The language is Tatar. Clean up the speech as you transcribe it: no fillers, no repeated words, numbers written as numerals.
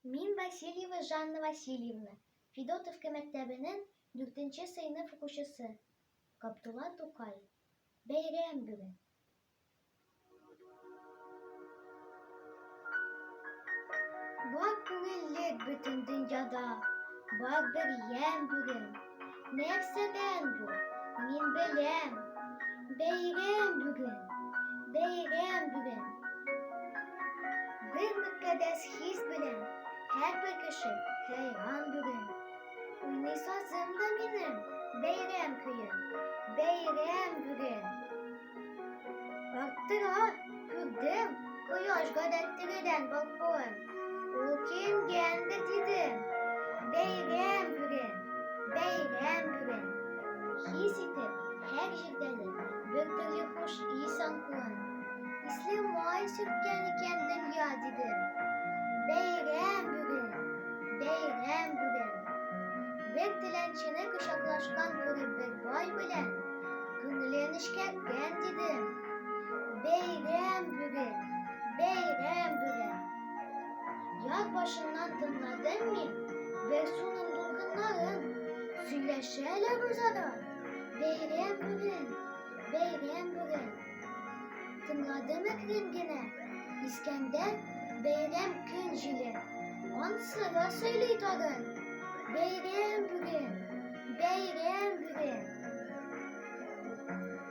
Мин Васильева Жанна Васильевна, Федотовка мәктәбенең дүртенче сыйныф укучысы. Габдулла Тукай. Бәйрәм бүген. Бар күңеллек бөтен дөньяда, Бар бер ямь бүген. Нәрсәдән бу? Мин беләм. Бәйрәм бүген, бәйрәм бүген. Бер мөккәдәс хис белән һәрбер кеше хәйран бүген. Уйный сазым да минем бәйрәм көен, бәйрәм бүген. Арттыра, күрдем, кояш гадәттәгедән балкуын. Ул киенгәндер, дидем. Бәйрәм бүген, бәйрәм бүген. Хис итеп, һәр җирдә дә бер төрле хуш ис аңкуын. Исле май сөрткән икән дөнья, дидем. Бәйрәм бүген, бәйрәм бүген. Бер теләнчене кочаклашкан күреп бер бай белән, Күңеле нечкәргән, дидем. Бәйрәм бүген, бәйрәм бүген. Яр башыннан тыңладым мин бер суның дулкыннарын. Сөйләшәләр үзара. Бәйрәм бүген, бәйрәм бүген. Тыңладым әкрен генә. Искәндә бәйрәм көн җиле. Ансы да сөйли тагын. Бәйрәм бүген, бәйрәм бүген.